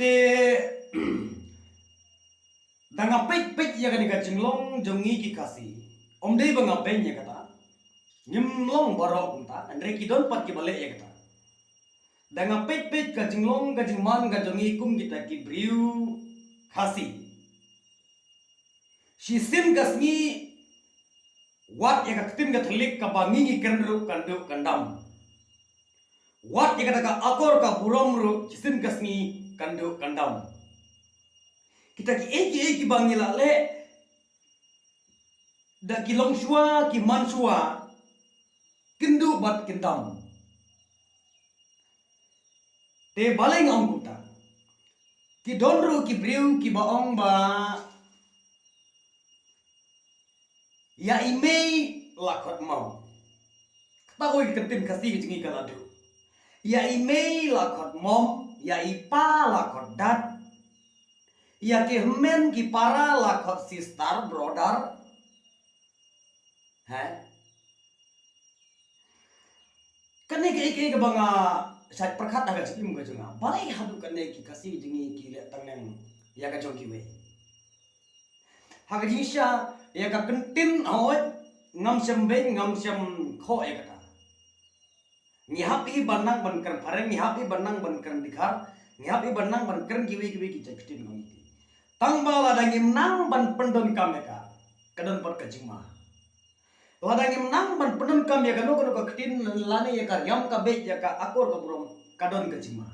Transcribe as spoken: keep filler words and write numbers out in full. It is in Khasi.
Te da nga peit peit ïa kane ka jinglong jong ngi ki Khasi, ym dei ba nga beiñ ïa kata. Ngim long baroh kumta, hynrei ki don pat kiba leh ïa kata. Da nga peit peit ka jinglong ka jingman ka jong ngi kum kita ki briew Khasi, shisien ka sngi wat ïa ka ktien ka thylliej kaba ngi ngi kren ruh kan duh kan dam. Wat ïa kata ka akor ka burom ruh shisien ka sngi kan duh kan dam. Kita kiei kiei kiba ngi la leh, da ki long shuwa ki man shuwa, kin duh bad kin dam. Te balei nga ong kumta? Ki don ruh ki briew kiba ong ba ïa i mei la khot mom. Kata kawei ka ktien Khasi ka jong ngi ka la duh. Ïa i mei la khot mom, ïa i pa la khot dad. Ïa ki hynmen ki para la khot sister, brother. He? Kane kaei kaei kaba nga shait pyrkhat ha ka jingim ka jong nga. Balei haduh kane ki Khasi jong ngi ki leh tang neng ïa ka jong kiwei. Ha ka jingshisha ïa ka ktien hooid, ngam shym beiñ ngam shym khoh ïa kata. Ngi hap hi ban nang ban kren phareng, ngi hap hi ban nang ban kren dkhar, ngi hap hi ban nang ban kren kiwei kiwei ki jait ktien kong iti. Tang ba lada ngim nang ban pyndonkam ïa ka, ka don pat ka jingma. Lada ngim nang ban pyndonkam ïa kano kano ka ktien lane ïa ka riam ka beit ïa ka akor ka burom, ka don ka jingma.